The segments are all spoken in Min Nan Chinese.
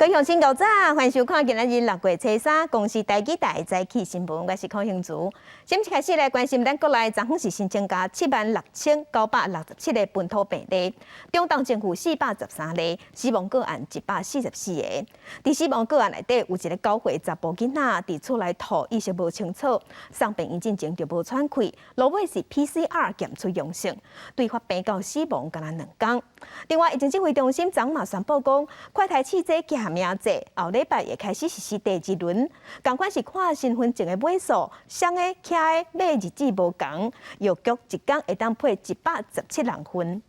各位鄉親早，歡迎收看今仔日6月初3公視台語台早起新聞，我是柯興竹。先開始來關心咱國內，昨昏是新增加76,967個本土病例，中重症有413例，死亡個案144個。佇死亡個案內底有一个9歲查埔囡仔佇厝內吐，意識無清楚，送病院進前就無喘氣，落尾是 PCR 檢出陽性，對發病到死亡干焦2工。另外，疫情指揮中心昨嘛宣布講，快篩試劑實名制，後禮拜會開始實施第二輪，仝款是看身份證的尾數，雙的、徛的買日子無仝，藥局一工會當配117人份。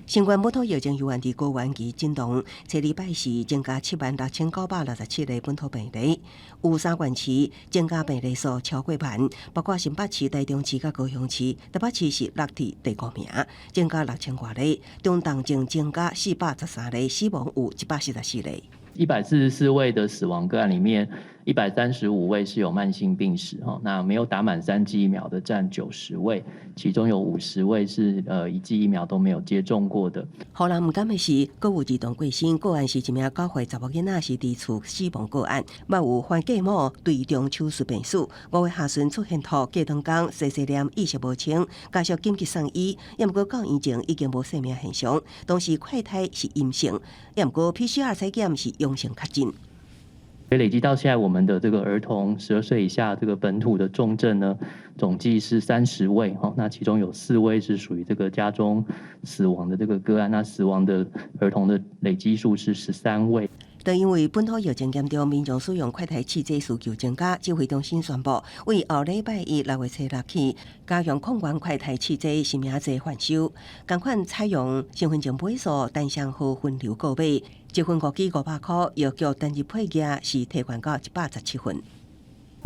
新冠本土疫情猶原佇高原期震盪，初二拜四增加76,967個本土病例，有三縣市增加病例數超過萬，包括新北市、台中市佮高雄市，台北市是落佇第五名，增加6000外例，中重症增加413例，死亡有144例。 144位的死亡個案裡面，135位是有慢性病史哈，那沒有打滿三劑疫苗的佔90位，其中有50位是一劑疫苗都沒有接種過的。予人毋甘的是，閣有兒童過身個案是一名9歲查某囡仔是佇厝死亡個案，嘛有番繼母對中手術病死，5月下旬出現吐，過兩工細細念意識無清，家屬緊急送醫，猶毋過到院前已經無生命現象，當時快篩是陰性，猶毋過 PCR 採檢是陽性確診。累計到現在，我們的這個兒童12歲以下這個本土的重症呢，總計是30位哈。那其中有4位是屬於這個家中死亡的這個個案，那死亡的兒童的累計數是13位。但因為本土疫情嚴重，民眾使用快篩試劑需求增加，指揮中心宣布，為後禮拜一6月初6起，加強抗原快篩試劑實名制販售，仝款採用身份證尾數單雙號分流購買，一份五支500塊，藥局單日配額是提懸到117份。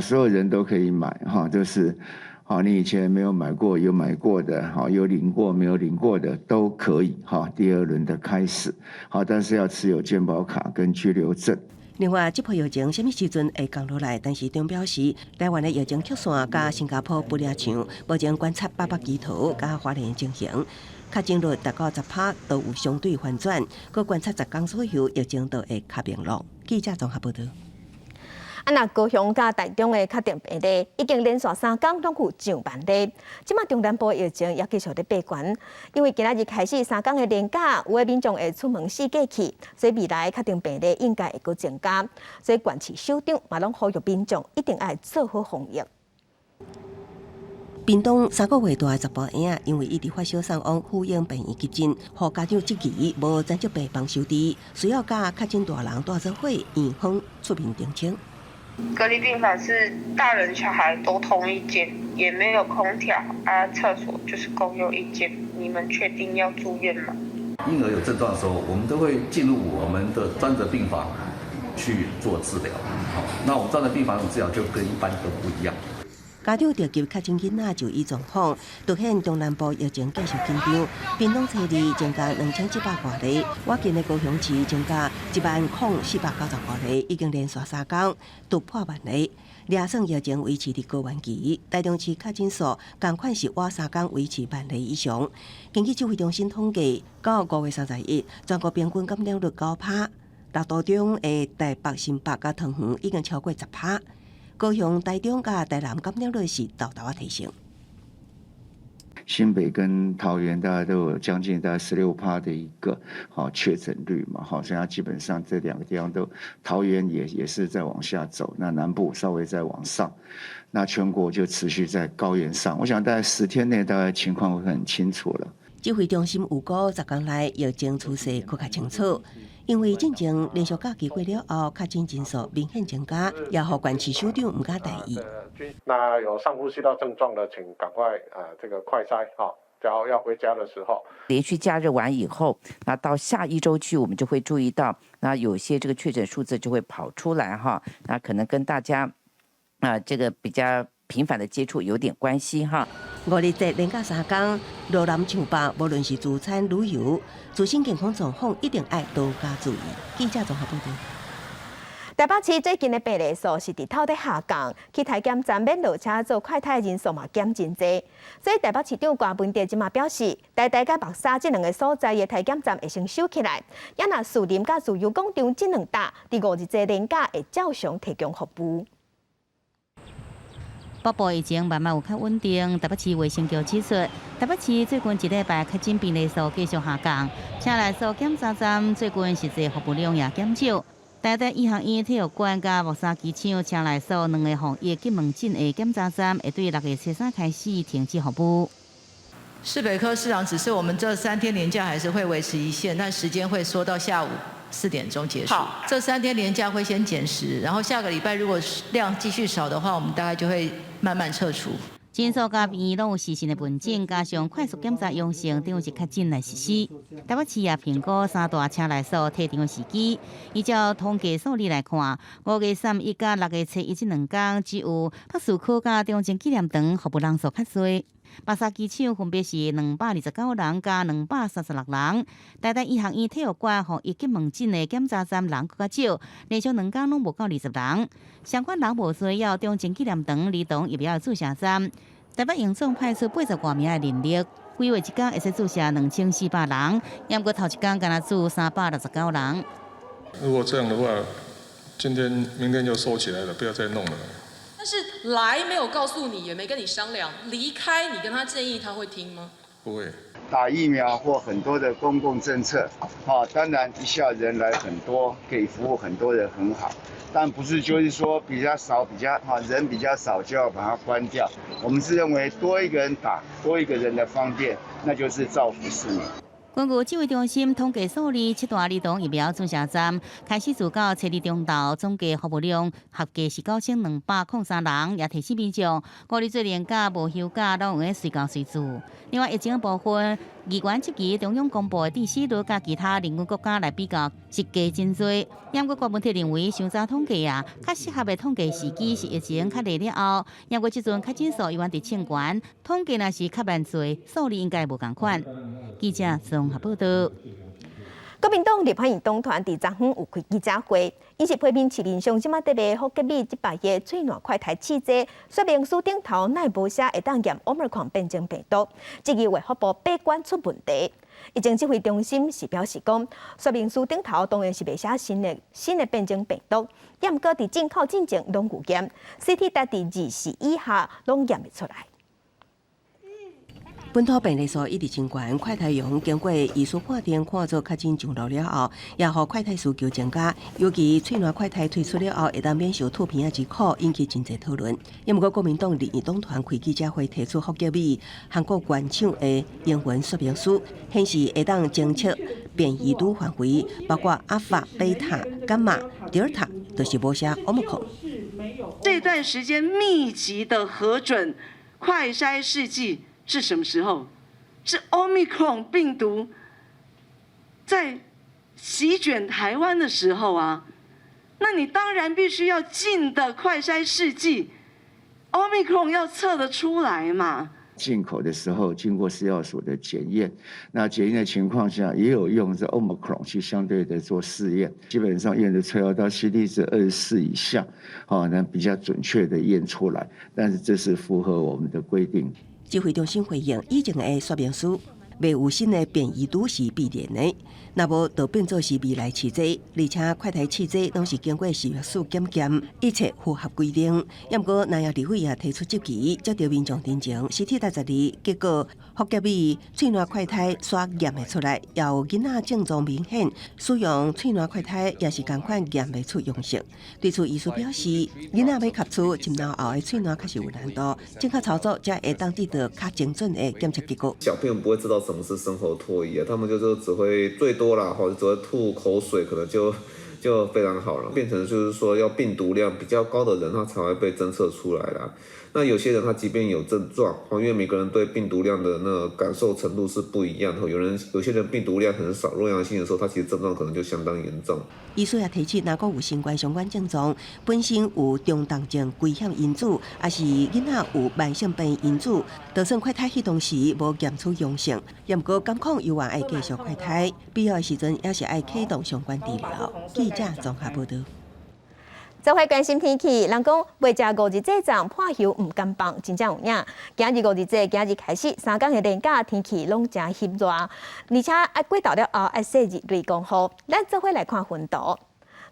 所有人都可以買，哈，就是，好，你以前沒有買過，有買過的，好，有領過沒有領過的都可以，哈。第二輪的開始，好，但是要持有健保卡跟居留證。另外，這波疫情啥物時陣會降落來？陳時中表示，台灣的疫情曲線佮新加坡不爾像，目前觀察八北基桃佮花蓮情形，確診率達到10趴都有相對反轉，閣觀察10工左右，疫情就會較明朗。記者綜合報導。啊，若高雄佮台中的確診病例已經連續3工攏有上萬例，這馬中南部疫情也繼續咧爬懸，因為今仔日開始三工的連假，有的民眾會出門四界去，所以未來確診病例應該會閣增加，所以縣市首長嘛攏呼籲民眾一定愛做好防疫。屏東3個月大的查埔嬰，因為一直發燒送往婦嬰病院急診，予家長質疑無專責病房收治，需要佮確診大人蹛做伙，院方出面澄清。隔離病房是大人小孩都同一間，也沒有空調啊，廁所就是共用一間。你們確定要住院嗎？嬰兒有症狀的時候，我們都會進入我們的專責病房去做治療。好，那我們專責病房的治療就跟一般都不一樣。家長提及確診囡仔就醫狀況，凸顯中南部疫情繼續緊張。屏東初二增加2700外例，倚近的高雄市增加10,495例，已經連續3工突破萬例。掠算疫情維持佇高原期，台中市確診數仝款是倚三工維持萬例以上。根據指揮中心統計，到5月31，全國平均感染率9趴，六都中的台北、新北佮桃園已經超過10趴。高雄、台中佮台南感染率是沓沓仔提升。新北跟桃園大概都有將近大概16趴的一個好確診率嘛，好，所以它基本上這兩個地方都，桃園也是在往下走，那南部稍微在往上，那全國就持續在高原上。我想大概10天內大概情況會很清楚了。指揮中心預估10工內疫情趨勢閣較清楚。因為進前連續假期過了後，確診人數明顯增加，也予縣市首長毋敢大意。那有上呼吸道症狀的，請趕快啊，這個快篩哈，然後要回家的時候。連續假日完以後，那到下一周去，我們就會注意到，那有些這個確診數字就會跑出來哈，那可能跟大家啊這個比較頻繁的接觸有點關係哈。五日節連假3工，羅南上百，無論是自產旅遊，自身健康狀況一定愛多加注意。記者綜合報導。台北市最近的病例數是直透咧下降，去體檢站免落車做快篩人數嘛減真濟，所以台北市長柯文哲這馬表示，台大佮木柵這兩个所在的體檢站會先收起來，也若士林佮自由廣場這兩搭，佇五日節連假會照常提供服務。北部疫情慢慢有較穩定，台北市衛生局指出，台北市最近一禮拜確診病例數繼續下降，車內所檢查站最近實際服務量也減少。台大醫學院體育館佮木柵機場車內所兩个防疫及門診的檢查站，會對六月初三開始停止服務。市北科市長指示，我們這三天連假還是會維持一線，但時間會縮到下午4點鐘結束。這三天連假會先減時，然後下個禮拜如果量繼續少的話，我們大概就會慢慢撤除。診所佮醫院攏有視訊的門診，加上快速檢查陽性，等於是確診來實施。台北市也評估三大車內所退場的時機。依照統計數字來看，5月31佮6月初一這兩天，只有北士科佮中正紀念堂服務人數較濟。木柵機場分別是229人佮236人。台大醫學院體育館防疫及門診的檢查站人閣較少，連續兩天攏無夠20人。相關人無需要中正紀念堂兒童疫苗注射站。台北榮總派出80外名的人力，規劃一工會使注射2400人，毋過頭一工干焦注369人。如果這樣的話，今天、明天就收起來了，不要再弄了。但是來沒有告訴你，也沒跟你商量，離開你跟他建議，他會聽嗎？不會。打疫苗或很多的公共政策，啊，當然一下人來很多，可以服務很多人很好，但不是就是說比較少，比較哈人比較少就要把它關掉。我們是認為多一個人打，多一個人的方便，那就是造福市民。根據指揮中心統計數字，七大兒童疫苗注射站開始自到初二中晝，總計服務量合計是9203人，也提醒民眾，五日節連假無休假，攏會隨到隨注。另外，疫情部分，議員質疑中央公布的致死率佮其他鄰近國家來比較，是低真濟。毋過柯文哲認為，傷早統計啊，較適合的統計時機是疫情較濟了後。毋過這陣確診數依然佇衝懸，統計若是較慢做，數字應該無仝款。記者綜合報道。國民黨立法院黨團佇昨昏有開記者會，𪜶是批評市面上這馬佇賣福捷美這擺的喙瀾快篩試劑，說明書頂頭哪會無寫會當驗 Omicron 變種病毒，質疑衛福部把關出問題。疫情指揮中心是表示講，說明書頂頭當然是袂寫新的變種病毒，毋過佇進口進前攏有驗，CT 值佇20以下攏驗會出來。本土病例數一直真懸，快篩用經過醫師判定看做確診上路了後，也予快篩需求增加。尤其喙瀾快篩推出了後，會當免受吐鼻仔之苦，引起真濟討論。毋過國民黨立院黨團開記者會提出福捷美韓國原廠的英文說明書，顯示會當偵測變異株範圍，包括阿法、貝塔、伽馬、德爾塔，就是無寫奧密克戎。這段時間密集的核准快篩試劑。是什麼時候？是 Omicron 病毒在席捲台灣的時候啊！那你當然必須要進的快篩試劑，Omicron 要測得出來嘛。進口的時候經過食藥署的檢驗，那檢驗的情況下也有用這 Omicron 去相對的做試驗，基本上驗的出來到 CT 值24以下，好，能比較準確的驗出來，但是這是符合我們的規定。指揮中心回應，以前的說明書未有新的變異株是必然的，若無就變做是未來試劑，而且快篩試劑攏是經過食藥署檢驗，一切符合規定。毋過，南亞立委也提出質疑，接著民眾陳情，CT 值12，結果福捷美喙瀾快篩煞驗會出來，也有囡仔症狀明顯，使用喙瀾快篩也是仝款驗袂出陽性。對此，醫師表示，囡仔欲吸出滲漏後的喙瀾確實有難度，正確操作才會當得到較精準的檢測結果。小朋友不會知道什麼是深喉唾液啊，他們就是只會最多啦，或者只會吐口水，可能就非常好了。變成就是說要病毒量比較高的人，他才會被偵測出來啦。那有些人他即便有症狀，因為每個人對病毒量的那個感受程度是不一樣的，有些人病毒量很少，弱陽性的時候，他其實症狀可能就相當嚴重。醫師也提醒，若閣有新冠相關症狀，本身有中重症危險因子，抑是囡仔有慢性病因子，就算快篩彼當時無驗出陽性，毋過監控猶原愛繼續快篩，必要的時陣也是愛啟動相關治療。記者綜合報道。做伙關心天氣，人講袂食五日節粽破喉毋甘放，真正有影。今日五日節，今日開始三工的連假，天氣攏誠翕熱，而且愛過晝了後愛小心雷公雨。咱做伙來看雲圖。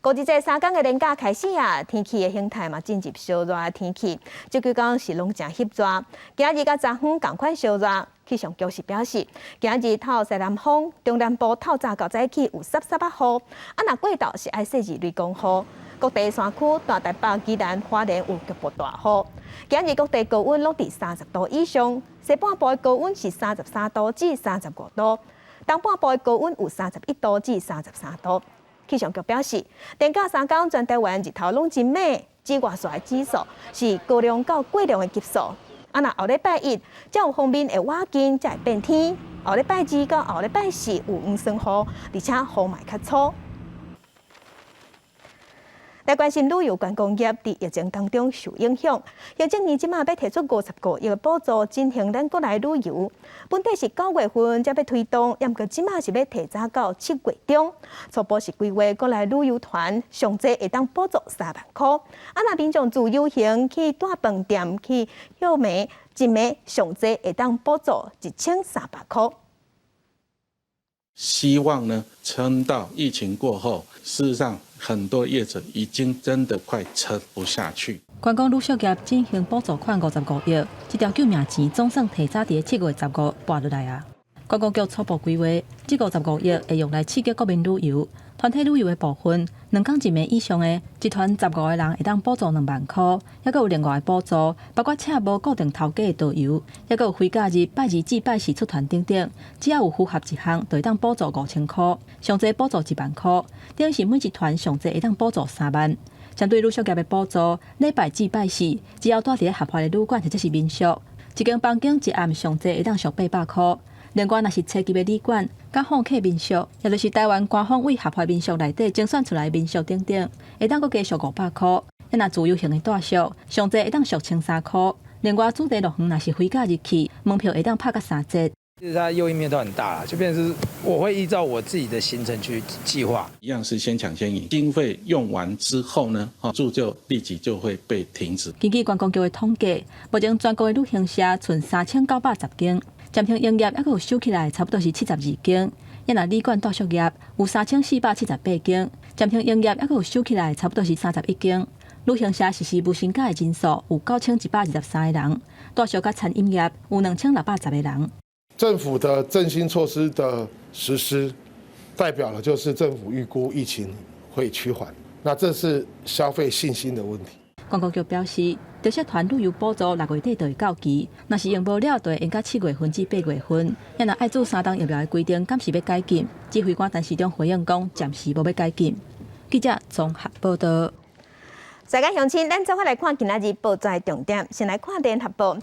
五日節三工的連假開始啊，天氣的形態嘛進入燒熱的天氣，這幾工是攏誠翕熱。今日佮昨昏仝款燒熱，氣象局是表示，今日透西南風，中南部透早到早起有澀澀仔雨，啊若過晝是愛小心雷公雨。各地山區、大台北、宜蘭、花蓮有局部大雨。今日各地高溫攏佇30度以上，西半部的高溫是33度至35度，東半部的高溫有31度至33度。氣象局表示，連假三工全台灣日頭攏真猛，紫外線指數是高量到過量的級數。啊，若後禮拜一才有鋒面會倚近，才會變天。後禮拜二到後禮拜四有黃霜雨，而且雨嘛會較粗。來關心旅遊觀光業佇疫情當中受影響，行政院這馬欲提出55億的補助振興咱國內旅遊。本底是9月份才欲推動，毋過這馬是欲提早到7月中。初步是規劃國內旅遊團上濟會當補助3萬箍。啊，若民眾自由行去蹛飯店去歇暝，一暝上濟會當補助1300箍。希望呢，撐到疫情過後，事實上很多業者已經真的快撐不下去。觀光旅宿業振興補助款55億，這條救命錢總算提早佇7月15撥落來啊！觀光局初步規劃，這五十五億會用來刺激國民旅遊、團體旅遊的部分，兩工一暝以上的，一團15個人會當補助2萬箍，猶閣有另外的補助，包括請無固定頭家的導遊，猶閣有非假日拜二至拜四出團等等，只要有符合一項，就會當補助5000箍，上濟補助1萬箍，等於是每一團上濟會當補助3萬。針對旅宿業的補助，禮拜至拜四，只要蹛佇合法的旅館或者是民宿，一間房間一暗上濟會當俗800箍。另外，若是初級的旅館、佮訪客民宿，也就是台灣官方為合法民宿內底精選出來的民宿等等，會當閣加俗500箍。若自由行的住宿，上濟會當俗1300箍。另外，主題樂園若是非假日去，門票會當拍佮3折。其實它誘因面都很大啦，就變成是我會依照我自己的行程去計劃。一樣是先搶先贏，經費用完之後呢，補助就立即就會被停止。根據觀光局的統計，目前全國的旅行社賰3910間，暫停營業，猶閣有收起來，差不多是72間。若旅館住宿業有3478間，暫停營業，猶閣有收起來，差不多是31間。旅行社實施無薪假的人數有9123個人，住宿佮餐飲業有2610個人。政府的振興措施的實施，代表了就是政府預估疫情會趨緩，那這是消費信心的問題。觀光局表示，特色團旅遊補助6月底就會到期，若是用無了，就會延到7月份至8月份。若愛注三針疫苗的規定，敢是欲解禁？指揮官陳時中回應講，暫時無欲解禁。記者綜合報道。大家鄉親，咱做伙來看今仔日報紙重點，先來看聯合報。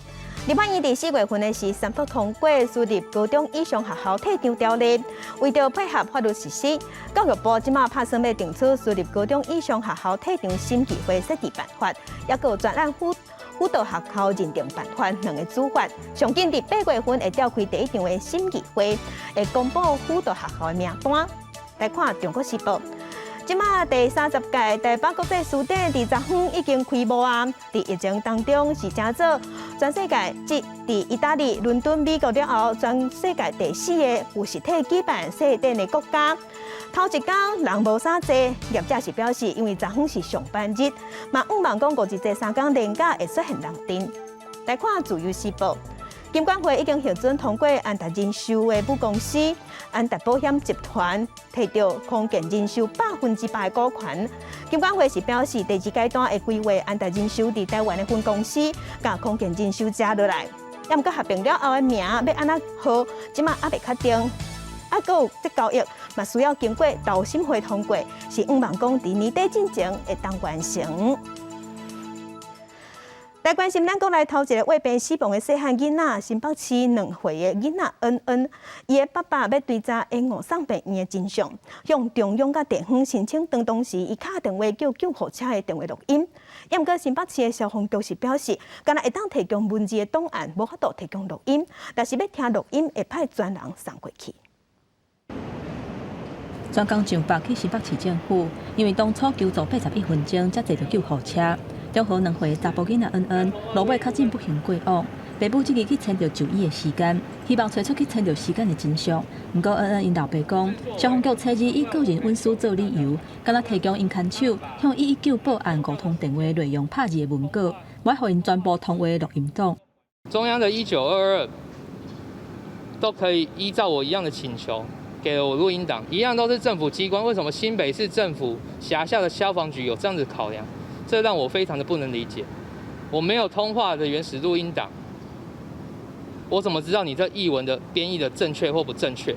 立法院佇4月份的時，三讀通過私立高中以上學校退場條例，為著配合法律實施，教育部這馬拍算欲定出私立高中以上學校退場審議會設置辦法，抑閣有專案輔輔導學校認定辦法兩个主法。上緊佇8月份會召開第一場的審議會，會公布輔導學校的名單。來看《中國時報》。這馬第30屆台北國際書展佇昨昏已經開幕啊！佇疫情當中是成做全世界繼佇意大利、倫敦、美國了後，全世界第四个有實體舉辦書展的國家。頭一工人無啥濟，業者是表示，因為昨昏是上班日，嘛向望講五日節三工連假會出現人陣。來看《自由時報》。金管會已經核准通過安達人壽的母公司安達保險集團提著康健人壽100%的股權。金管會是表示，第二階段會規劃安達人壽佇台灣的分公司，共康健人壽食落來。毋過合併了後的名欲按怎號，這馬猶未確定。啊，閣有這交易嘛需要經過投審會通過，是向望講佇年底進前會當完成。來關心咱國內頭一个臥病死亡的細漢囡仔，新北市2歲的囡仔恩恩，伊的爸爸欲追查延誤送病院的真相，向中央佮地方申請當當時伊敲電話叫救護車的電話錄音。毋過新北市的消防局是表示，干焦會當提供文字的檔案，無法度提供錄音，但是欲聽錄音會派專人送過去。專工上報去新北市政府，因為當初求助81分鐘才坐著救護車。中和2歲查埔囡仔恩恩，落尾確診不幸過往。爸母這支去爭著就醫的時間，希望揣出去爭著時間的真相。毋過恩恩𪜶老爸講，消防局初二以個人隱私做理由，敢若提供𪜶牽手向119報案五通電話內容拍字的文稿，無愛予𪜶全部通話錄音檔。中央的1922都可以依照我一樣的請求，給了我錄音檔，一樣都是政府機關，為什麼新北市政府轄下的消防局有這樣子考量？這讓我非常的不能理解。我沒有通話的原始錄音檔，我怎麼知道你這譯文的編譯的正確或不正確？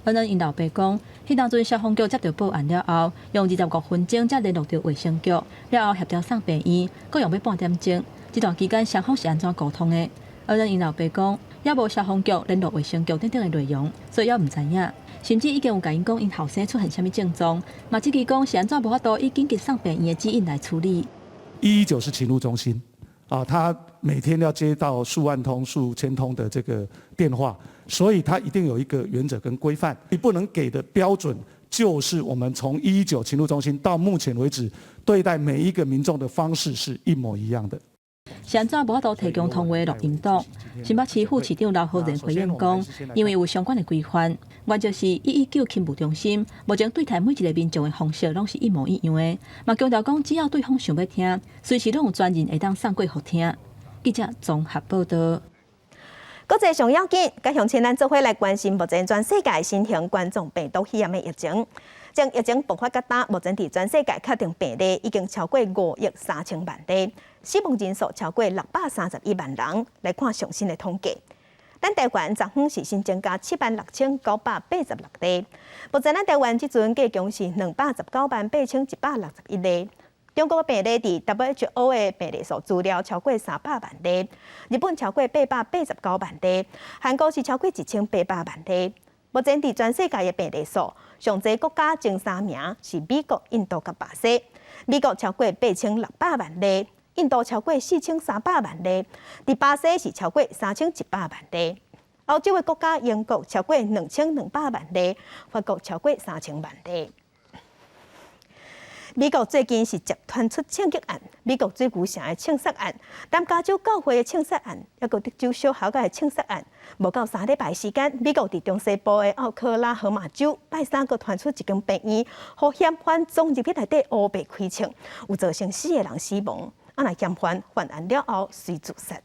恩恩𪜶老爸講，彼當陣消防局接著報案了後，用25分鐘才聯絡著衛生局，了後協調送病院，閣用欲半點鐘。這段期間雙方是按怎溝通的？恩恩𪜶老爸講，也無消防局聯絡衛生局等等的內容，所以猶毋知影。甚至已經有共𪜶講𪜶後生出現啥物症狀，嘛質疑講是按怎無法度以緊急送病院的指引來處理。 119是勤務中心，啊，他每天要接到數萬通、數千通的這個電話，所以他一定有一個原則跟規範。你不能給的標準，就是我們從119勤務中心到目前為止對待每一個民眾的方式是一模一樣的。是按怎無法度提供通話錄音檔？新北市副市長劉浩然回應講，因為有相關的規範，原則是119勤務中心目前對待每一個民眾的方式攏是一模一樣的。嘛強調講，只要對方想欲聽，隨時攏有專人會當送過予聽。記者綜合報道。國際上要緊，佮鄉親咱做伙來關心目前全世界新型冠狀病毒肺炎的疫情。從疫情爆發到今，目前佇全世界確定病例已經超過5億3千萬例，死亡人數超過631萬人。來看上新的統計，咱台灣昨昏是新增加76,986例，目前咱台灣這陣計共是219萬8161例。中國病例佇 WHO 的病例數資料超過300萬例，日本超過889萬例，韓國是超過1800萬例。目前佇全世界的病例數，上濟國家前三名是美國、印度佮巴西。美國超過8600萬例，印度超過4300萬例，佇巴西是超過3100萬例。歐洲的國家英國超過2200萬例，法國超過3000萬例。美國最近是接傳出槍擊案，美國水牛城的槍殺案，南加州教會的槍殺案，抑閣德州小學的槍殺案。無夠3禮拜時間，美國佇中西部的奧克拉荷馬州拜三閣傳出一間病院，予嫌犯衝入去內底烏白開槍，有造成四個人死亡。啊，若嫌犯犯案了後，隨自殺。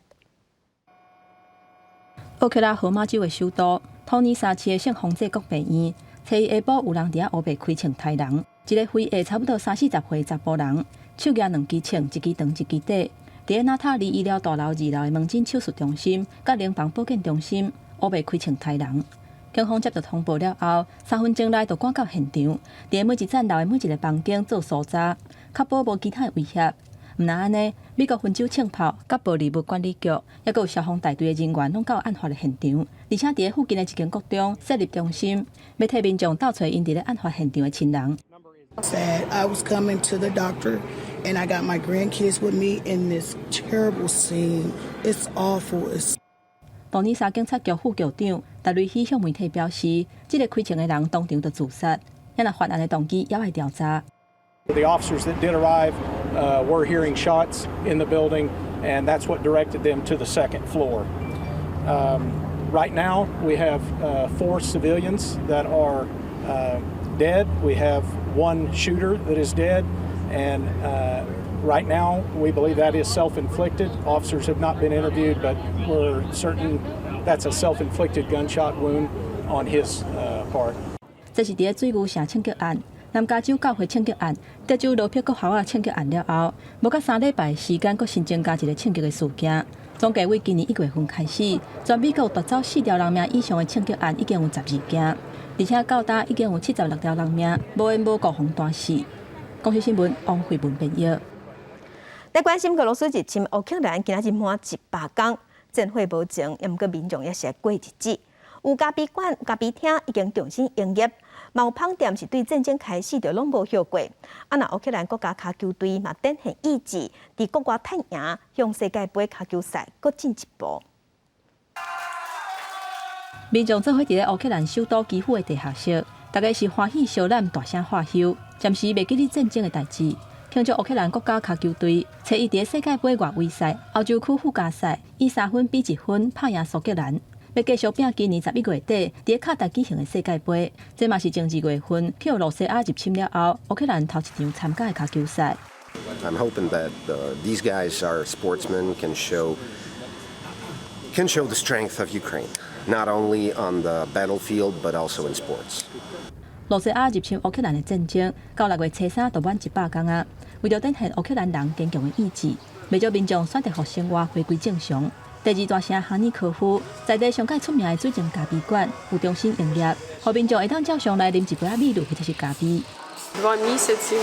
奧克拉荷馬州的首都托尼沙市的聖方濟各病院，初一下晡有人佇遐烏白開槍刣人，一个非裔差不多三四十歲查埔人，手舉兩支槍，一支長一支短，佇咧納塔利醫療大樓二樓的門診手術中心、佮靈房保健中心，烏白開槍刣人。警方接到通報了後，3分鐘內就趕到現場，佇咧每一層樓的每一個房間做搜查，確保無其他的威脅。毋但按呢，美國分州槍炮、佮玻璃物管理局，抑閣有消防大隊的人員，攏到案發的現場，而且佇咧附近的一間國中設立中心，欲替民眾鬥揣𪜶佇咧案發現場的親人。 Sad. I was coming to the doctor, and I got my grandkids with me in this terrible scene. It's awful. It's 多尼沙警察局副局長達瑞希向媒體表示，這個開槍的人當場就自殺，若犯案的動機猶愛調查。 The officers that did arrive were hearing shots in the building, and that's what directed them to the second floor. Right now, we have four civilians that are dead. We have one shooter that is dead, and right now we believe that is self-inflicted. Officers have not been interviewed, but we're certain that's a self-inflicted gunshot wound on his part. 這是佇咧水牛城槍擊案、南加州教會槍擊案、德州羅珀國校仔槍擊案了後，無夠3禮拜時間，閣新增加一個槍擊的事件。總計為今年1月份開始，全美國奪走四條人命以上的槍擊案已經有12件，而且到今已經有76條人命無緣無故予彈死。公視新聞王慧文編譯。來關心俄羅斯入侵烏克蘭，今仔日滿100天，戰火無停，毋過民眾也是過日子。有咖啡館、咖啡廳已經重新營業，嘛有麭店是對戰爭開始就攏無歇過。啊，若烏克蘭國家跤球隊嘛展現意志，佇國外趁贏，向世界盃跤球賽閣進一步。民眾做伙佇咧烏克蘭首都基輔的地下室，大家是歡喜相攬，大聲喝唏，暫時袂記得戰爭的代誌。慶祝烏克蘭國家跤球隊，初一佇世界盃外圍賽歐洲區附加賽以3分比1分拍贏蘇格蘭，欲繼續拼今年11月底佇卡達舉行的世界盃。這嘛是前2月份去予露西亞入侵了後，烏克蘭頭一場參加的跤球賽。 I'm hoping that these guys are sportsmen, can show the strength of Ukraine, not only on the battlefield but also in sports. 露西亞入侵烏克蘭的戰爭，到6月初3就滿100工啊！為著展現烏克蘭人堅強的意志，袂少民眾選擇予生活回歸正常。第二大城哈爾科夫，在地上蓋出名的水晶咖啡館有重新營業，予民眾會當照常來啉一杯仔美祿或者是咖啡。 2 місяці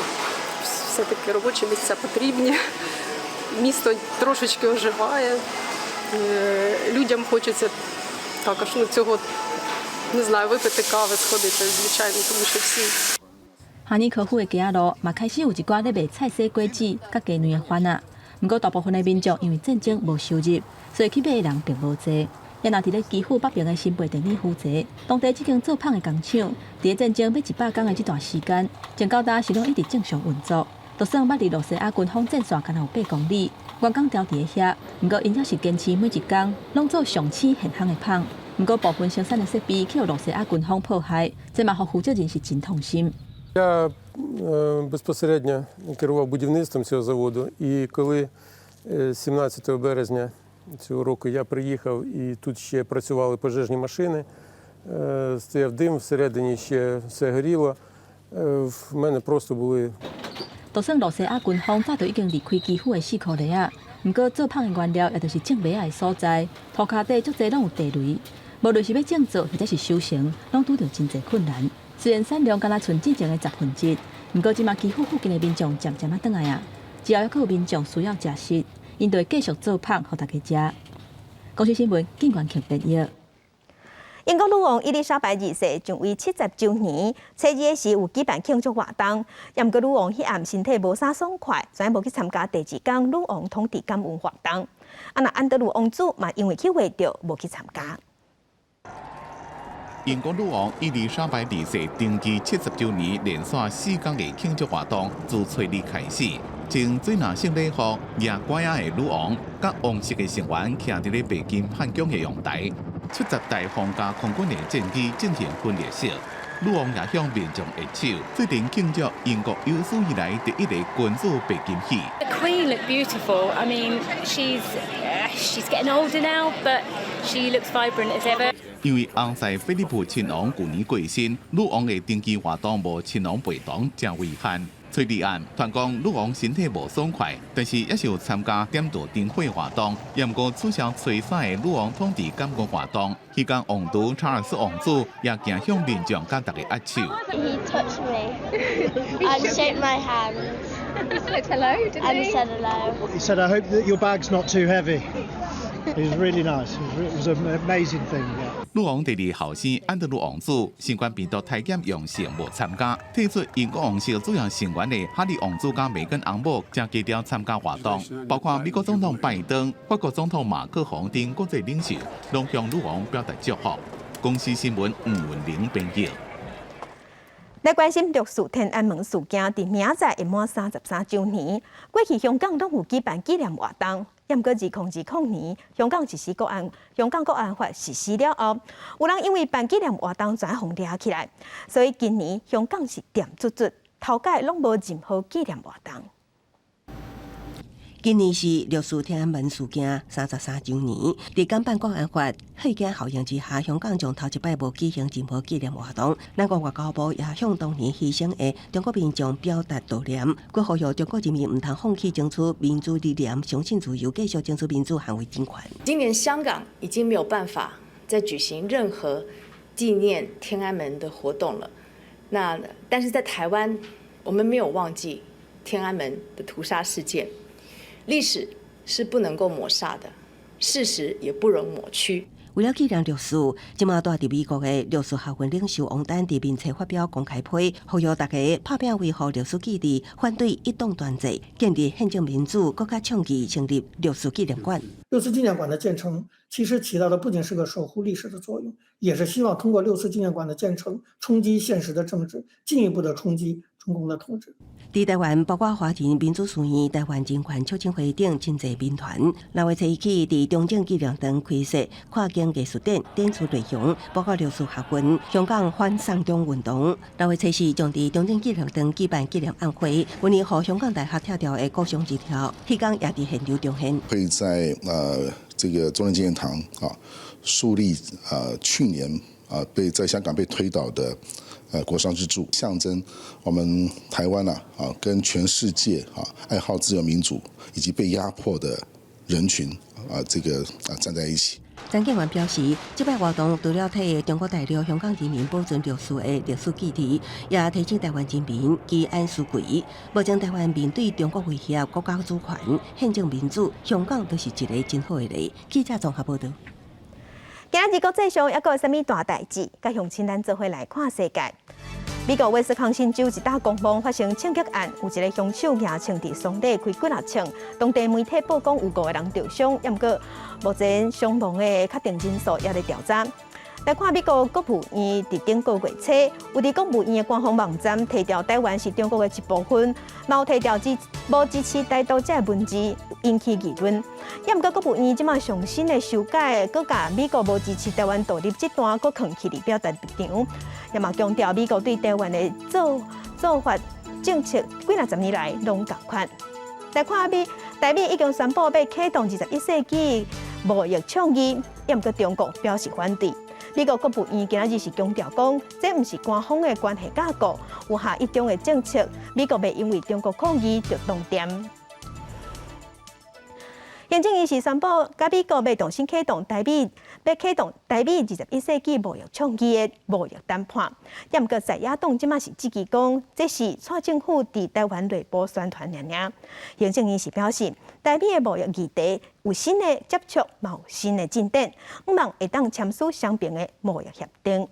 все-таки робочі місця потрібні. Місто трошечки оживає. Людям хочеться також, ну, цього, не знаю, випити кави, сходити, звичайно, тому що всі 哈爾科夫的街仔路嘛開始有一寡咧賣菜蔬果子、佮雞卵的販仔。毋過大部分的民眾因為戰爭無收入，所以去買的人並無濟。也若佇咧基輔北爿的新貝電子負責，當地這間做麭的工廠，佇咧戰爭欲100工的這段時間，從到今是攏一直正常運作。就算捌離露西亞軍方戰線干焦有8公里，員工牢佇咧遐，毋過𪜶猶是堅持每一工攏做上鮮現烘的麭。毋過部分生產的設備去予露西亞軍方破壞，這嘛予負責人是真痛心。 Я безпосередньо керував будівництвом цього заводу, і коли 17 березня цього року я приїхав і тут ще працювали пожежні машини, стояв дим, всередині ще все горіло. В мене просто були 就算露西亞軍方早就已經離開基輔的四箍犁仔，毋過做麭的原料也就是種麥仔的所在，塗跤底足濟攏有地雷，無論是欲種作或者是收成，攏拄著真濟困難。雖然產量敢若賰之前的1/10，毋過這馬基輔附近的民眾漸漸仔轉來啊，只要猶閣有民眾需要食食，𪜶就會繼續做麭予大家食。公視新聞，警員慶編譯。英國女王伊麗莎白二世上位70週年，初二時有舉辦慶祝活動。毋過女王彼暗身體無啥爽快，所以無去參加第二工女王統治感恩活動。啊，若安德魯王子嘛因為去畫著，無去參加。英國女王伊麗莎白二世登基70週年連續4工的慶祝活動自初二開始，穿水藍色禮服、舉拐仔的女王，佮王室的成員徛佇咧白金漢宮的陽台，出席大皇家空軍的戰機進行分列式。女王也向民眾握手，做陣慶祝英國有史以來第一个君主白金禧。 The Queen looked beautiful. I mean, she's getting older now, but she looks vibrant as ever. 因為翁婿菲利普親王舊年過身，女王的登基活動無親王陪同，誠遺憾。初二暗，傳講女王身體無爽快，但是猶是有參加點燈燈火活動，也毋過取消初三的女王統治感恩活動。彼工王儲查爾斯王子也行向民眾佮大家握手。 He touched me and shook my hand. He said hello, didn't and he? Said hello. He said, "I hope that your bag's not too heavy." It was really nice. It was an amazing thing. Yeah. 女王第二後生安德魯王子新冠病毒體檢陽性無參加，退出英國王室主要成員的哈利王子佮梅根翁某誠低調參加活動，包括美國總統拜登、法國總統馬克宏等國際領袖，攏向女王表達祝福。公視新聞吳文玲編譯。來關心六四天安門事件，佇明仔載會滿33週年。過去香港攏有舉辦紀念活動，毋過2020年香港國安法實施了後，有人因為辦紀念活動就予掠起來，所以今年香港是恬卒卒，頭擺攏無任何紀念活動。今年是六四天安門事件33週年，佇港版國安法嚇驚效應之下，香港將頭一擺無舉行任何紀念活動。咱國外交部也向當年犧牲的中國民眾表達悼念，閣呼籲中國人民毋通放棄爭取民主理念，相信自由，繼續爭取民主，捍衛主權。今年香港已經沒有辦法再舉行任何紀念天安門的活動了。那但是在台灣，我們沒有忘記天安門的屠殺事件。歷史是不能夠抹殺的，事實也不容抹去。為了紀念六四，這馬住佇美國的六四學運領袖王丹佇面冊發表公開批，呼籲大家拍拚維護六四記憶，反對一黨專制，建立憲政民主，閣較倡議成立六四紀念館。六四紀念館的建成，其實起到的不僅是個守護歷史的作用，也是希望通過六四紀念館的建成，衝擊現實的政治，進一步的衝擊中共的統治。佇台灣，包括華人民主書院、台灣人權促進會等真濟民團，六月初一起佇中正紀念堂開設跨境藝術展，展出內容包括六四學運、香港反送中運動。六月初四將佇中正紀念堂舉辦紀念晚會，去年予香港大學拆掉的國殤之柱，彼工也佇現場重現。會在這個中正紀念堂啊樹立去年啊被在香港被推倒的國殤之柱，象徵我們台灣啊跟全世界啊愛好自由民主以及被壓迫的人群啊這個啊站在一起。陳建元表示，這擺活動除了替中國大陸香港人民保存六四的歷史記憶，也提醒台灣人民居安思危。目前台灣面對中國威脅、國家主權、憲政民主，香港都是一个真好的例。記者綜合報導。今仔日國際上猶閣有啥物大代誌？佮鄉親咱做伙來看世界。美國威斯康辛州一搭公墓發生槍擊案，有一个兇手舉槍佇喪禮開幾若槍，當地媒體報講有五個人著傷，毋過目前傷亡的確定人數猶咧調查。來看美國國務院佇頂個月初，有佇國務院的官方網站提掉台灣是中國的一部分，嘛有提掉支無支持台獨這个文字，引起議論。猶毋過國務院這馬上新的修改，閣共美國無支持台灣獨立這段閣囥起來表達立場，也嘛強調美國對台灣的做法政策幾若十年來攏仝款。來看美台美已經宣布欲啟動21世紀貿易倡議，猶毋過中國表示反對。美國國務院今仔日是強調講，這毋是官方的關係架構，有下一中的政策，美國袂因為中國抗議就動恬。行政院是宣布，佮美國欲重新啟動台美，欲啟動台美21世紀貿易倡議的貿易談判。猶毋過在野黨這馬是質疑講，這是蔡政府佇台灣內部宣傳爾爾。行政院是表示，台美的貿易議題有新的接觸，嘛有新的進展，向望會當簽署雙邊的貿易協定。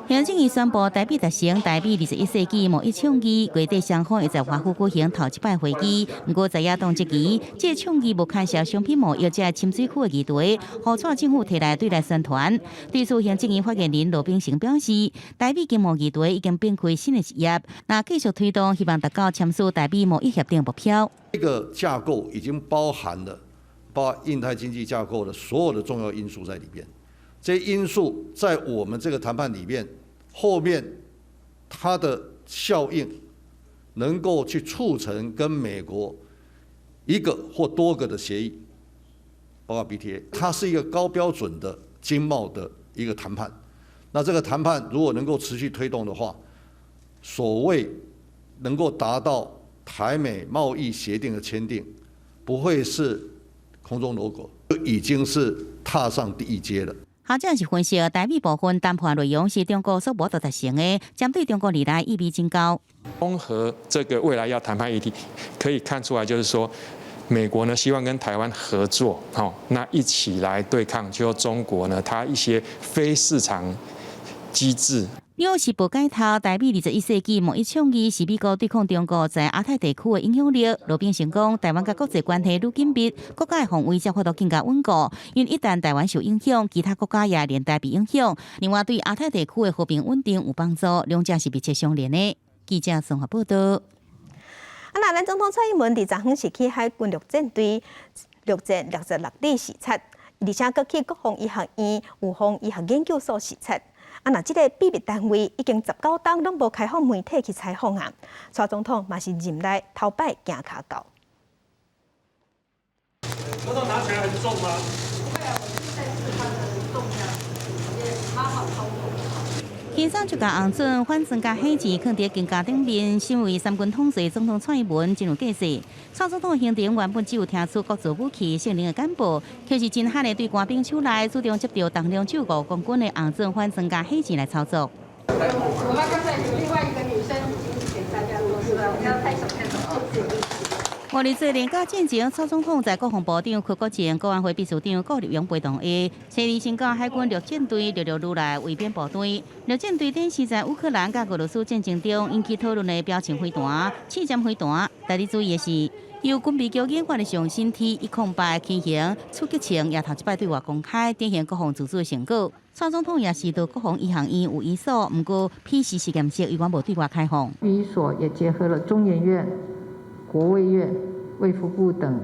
行政院宣布，台美達成台美21世紀貿易倡議，月底雙方會在華府舉行頭一擺會議。毋過在野黨質疑，這个倡議無牽涉商品貿易這个深水區的議題，予蔡政府提來對內宣傳。對此，行政院發言人羅秉成表示，台美經貿議題已經變開新的一頁，若繼續推動，希望達到簽署台美貿易協定目標。這個架構已經包含了，包括印太經濟架構的所有的重要因素在裡邊。這些因素在我們這個談判裡面，後面它的效應能夠去促成跟美國一個或多個的協議，包括 BTA，它是一個高標準的經貿的一個談判。那這個談判如果能夠持續推動的話，所謂能夠達到台美貿易協定的簽訂，不會是空中樓閣，已經是踏上第一階了。學者是分析，台美部分談判內容是中國所無法度達成的，針對中國而來意味真高。綜合這個未來要談判議題，可以看出來，就是說美國呢希望跟台灣合作，吼，那一起來對抗，就中國呢，它一些非市場機制。紐約時報解讀，台美21世紀貿易倡議是美國對抗中國在亞太地區的影響力。羅秉成講，台灣佮國際關係愈緊密，國家的防衛才法度更加穩固。因為一旦台灣受影響，其他國家也連帶被影響。另外，對亞太地區的和平穩定有幫助，兩者是密切相連的。記者綜合報道。啊，那咱總統蔡英文佇昨昏是去海軍陸戰隊陸戰66旅視察，而且閣去國防醫學院預防醫學研究所視察。啊，若這个秘密單位已經19冬攏無開放媒體去採訪啊，蔡總統嘛是任內頭擺行跤到。總統拿起來很重嗎？不會啊，我是在試它的重量，也蠻好操作。輕鬆就共紅準反裝甲火箭囥佇肩胛頂面，身為三軍統帥總統蔡英文真有架勢。蔡總統行程原本只有聽取國造武器性能的簡報，卻是真悍的對官兵手內主動接著重量只有5公斤的紅準反裝甲火箭來操作。我們剛才有另外一個女生已經給大家做，是吧？不要太手太手。五日做連假進前，蔡總統在國防部長柯國正、國安會秘書長顧立雄陪同下，初二先到海軍陸戰隊陸陸來衛兵部隊。陸戰隊展示在烏克蘭佮俄羅斯戰爭中引起討論的標槍飛彈、刺針飛彈。值得注意的是，由軍備局研發的上新 T-108輕型突擊槍也頭一擺對外公開，展現國防自主的成果。蔡總統也是到國防醫學院有醫所，毋過 PCR 實驗室猶原無對外開放。醫所也結合了中研院、國衛院、衛福部等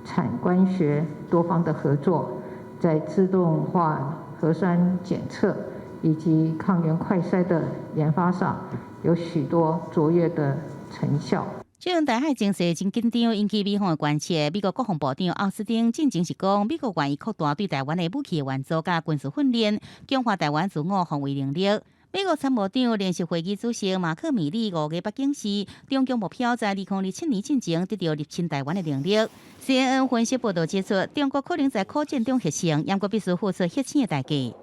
產官學多方的合作，在自動化核酸檢測以及抗原快篩的研發上，有許多卓越的成效。這陣台海情勢真緊張，引起美方的關切。美國國防部長奧斯汀進前是講，美國願意擴大對台灣的武器援助佮軍事訓練，強化台灣自我防衛能力。美國參謀長聯席會議主席馬克米利5月北京時，中共目標在2027年進前得到入侵台灣的能力。CNN 分析報道指出，中國可能在苦戰中獲勝，毋過必須付出血錢的代價。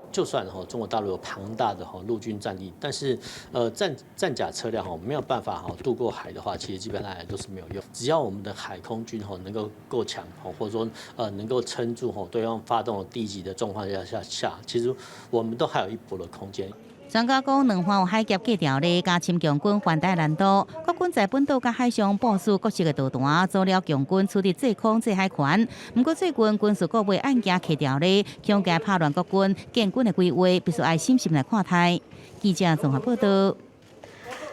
就算哈中國大陸有龐大的哈陸軍戰力，但是戰甲車輛哈沒有辦法哈渡過海的話，其實基本上來都是沒有用。只要我們的海空軍哈能夠夠強，或者說能夠撐住哈對方發動的第一擊的狀況下，其實我們都還有一搏的空間。專家講，兩岸有海峽隔條咧，加深共軍犯台難度。國軍在本島佮海上部署各式的導彈，阻撓共軍取得制空制海權。毋過最近軍事顧問案件提條咧，恐驚拍亂國軍建軍的規劃，必須愛審慎來看待。記者綜合報道。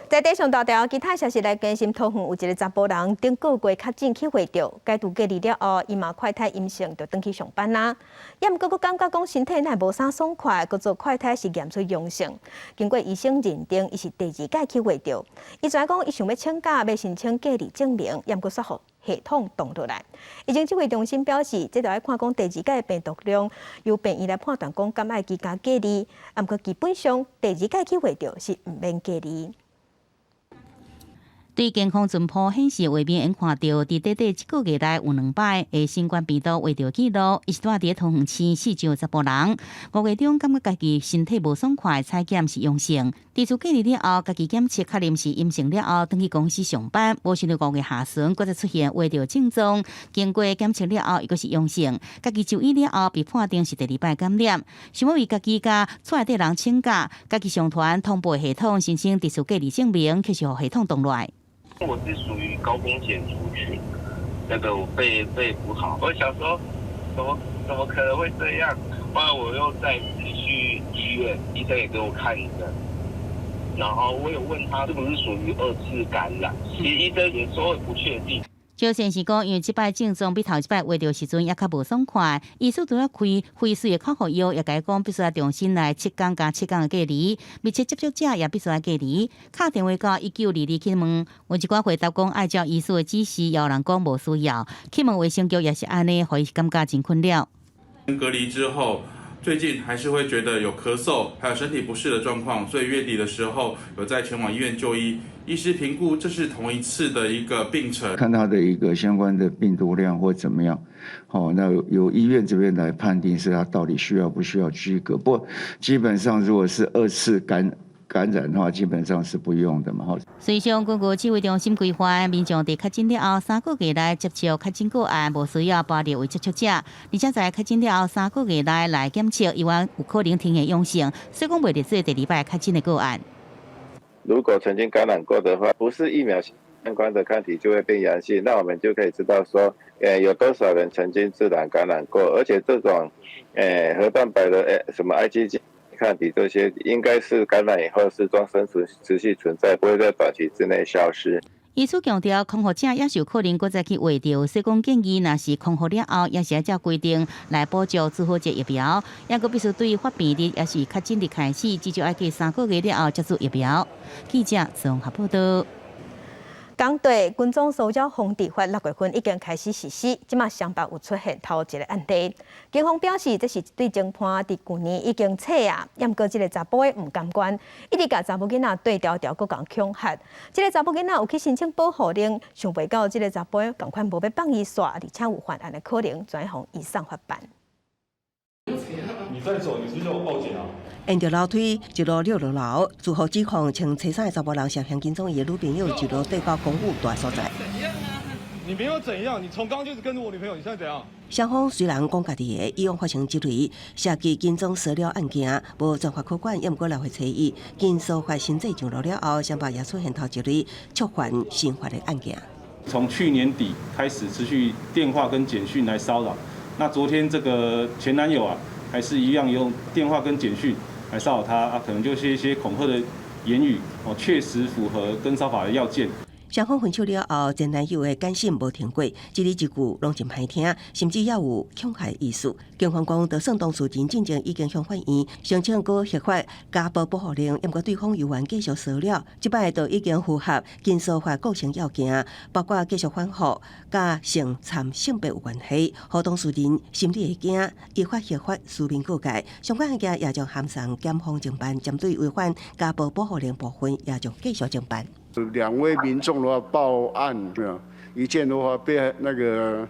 在地上頭條，其他消息來關心，桃園有一个查埔人，頂個月確診去血著，解除隔離了後，伊嘛快篩陰性，就轉去上班啦。也毋過，閣感覺講身體哪會無啥爽快，閣做快篩是驗出陽性。經過醫生認定，伊是第二擺去血著。伊知影講，伊想欲請假，欲申請隔離證明，也毋過煞予系統擋落來。疫情指揮中心表示，這著愛看講第二擺病毒量，由病院來判斷講敢愛居家隔離。毋過基本上，第二擺去血著是毋免隔離。對健康進步顯示畫面，會看著，佇短短一個月內有兩擺的新冠病毒血著記錄，伊是蹛佇桃園市四上查埔人。5月中感覺家己身體無爽快，採檢是陽性。自主隔離了後，家己檢測確認是陰性了後，轉去公司上班。無想到5月下旬，閣再出現血著症狀，經過檢測了後，伊閣是陽性。家己就醫了後，被判定是第二擺感染。想欲為家己佮厝內底人請假，家己上傳通報系統申請特殊隔離證明，卻是予系統擋落來。我是屬於高風險族群，那個我肺不好，我想說，怎麼可能會這樣？後來我又再次去醫院，醫生也給我看診，然後我有問他是不是屬於二次感染，其實醫生也說不確定。小先是講，因為這擺症狀比頭一擺血著時陣猶較無爽快，醫師除了開非水的口服藥，也共伊講必須愛重新來7天加7天的隔離，密切接觸者也必須愛隔離。敲電話到1922去問，有一寡回答講愛照醫師的指示，也有人講無需要。去問衛生局也是按呢，予伊感覺真困擾。隔離之後，最近還是會覺得有咳嗽，還有身體不適的狀況，所以月底的時候有再前往醫院就醫。醫師評估這是同一次的一個病程，看他的一個相關的病毒量或怎麼樣，好，那由醫院這邊來判定是他到底需要不需要居隔。不過基本上如果是二次感染的話，基本上是不用的嘛。哈。隨上根據指揮中心規範，民眾佇確診了後3個月內接觸確診個案，無需要列入為接觸者，而且在確診了後3個月內來檢測，猶原有可能呈現陽性，所以講袂列做第二擺確診的個案。如果曾經感染過的話，不是疫苗相關的抗體就會變陽性，那我們就可以知道說，有多少人曾經自然感染過，而且這種，核蛋白的，什麼 IgG 抗體這些，應該是感染以後是終身存持續存在，不會在短期之內消失。醫師強調，康復者也是有可能閣再去血著，所以講建議，若是康復了後，也是按照規定來補做之後這疫苗，抑閣必須對發病日抑是確診日開始，至少愛過3個月了後才注疫苗。記者綜合報道。港隊軍裝騷擾防治法6月份已經開始實施，這馬雙北有出現頭一个案例。警方表示，這是一對情伴佇舊年已經拆啊，毋過這个查埔的毋甘願，一直共查某囡仔對牢牢，閣共恐嚇。這个查某囡仔有去申請保護令，想袂到這个查埔仝款無欲放伊紲，而且有犯案的可能，轉予移送法辦。你再走，你是叫我報警啊？沿著樓梯一路遛落樓，事後指控穿青衫的查埔人涉嫌跟蹤伊的女朋友，一路綴到公寓蹛所在。你沒有怎樣，你從剛就是跟著我女朋友，你現在怎樣？雙方雖然講家己的，以往發生這類涉及跟蹤騷擾案件，無專法可管，也毋過來回揣伊。經訴法新制上路了後，雙北也出現頭一例觸犯刑法的案件。從去年底開始持續電話跟簡訊來騷擾，那昨天這個前男友啊，還是一樣用電話跟簡訊來騷擾她啊，可能就是一些恐嚇的言語，哦，確實符合跟騷法的要件。雙方分手了後，前男友的簡訊無停過，一字一句攏真歹聽，甚至也有恐嚇意思。警方講，就算當事人進前已經向法院申請閣核發家暴保護令，毋過對方猶原繼續騷擾，這擺就已經符合跟騷法構成要件，包括繼續反覆佮性摻性別有關係，予當事人心裡會驚，依法核發書面告誡。相關案件也將函送檢方偵辦，針對違反家暴保護令部分，也將繼續偵辦。兩位民眾的話報案，一件的話被那個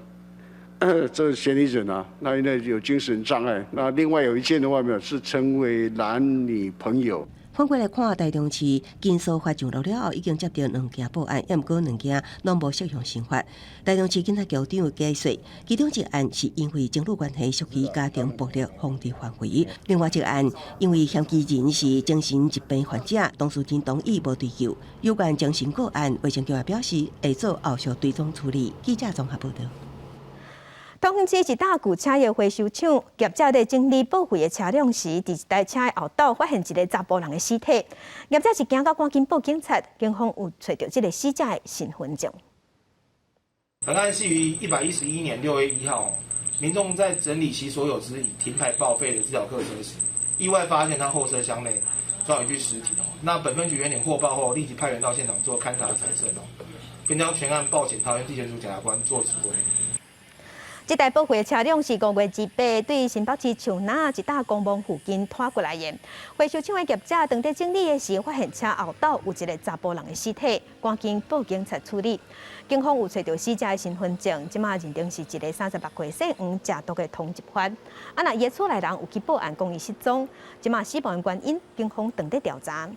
這嫌疑人啊，那因為有精神障礙，那另外有一件的話沒有是成為男女朋友。反過來看，台中市跟騷法上路了後，已經接到兩件報案，毋過兩件攏無適用刑法。台中市警察局長解釋，其中一案是因為情侶關係屬於家庭暴力防治範圍，另外一案因為嫌疑人是精神疾病患者，當事人同意無追究。有關精神個案，衛生局也表示會做後續追蹤處理。記者綜合報道。桃園市一大舊車業回收廠，業者佇整理報廢的車輛時，佇一台車的後斗發現一个查埔人的屍體。業者是驚到趕緊報警察，警方有揣著這个死者的身份證。本案係於111年6月1號，民眾在整理其所有之已停牌報廢的自小客車時，意外發現他後車廂內裝有一具屍體。那本分局員警獲報後，立即派員到現場做勘查採證，並將全案報請桃園地檢署檢察官做指揮。這台報廢的車輛是5月28對新北市樹林一搭公墓附近拖過來的。回收廠的業者當佇整理的時，發現車後斗有一个查埔人的屍體，趕緊報警察處理。警方有揣著死者的身份證，這馬認定是一个36歲姓黃食毒的通緝犯。啊，若伊的厝內人有去報案，講伊失蹤，這馬死亡的原因，警方正佇調查。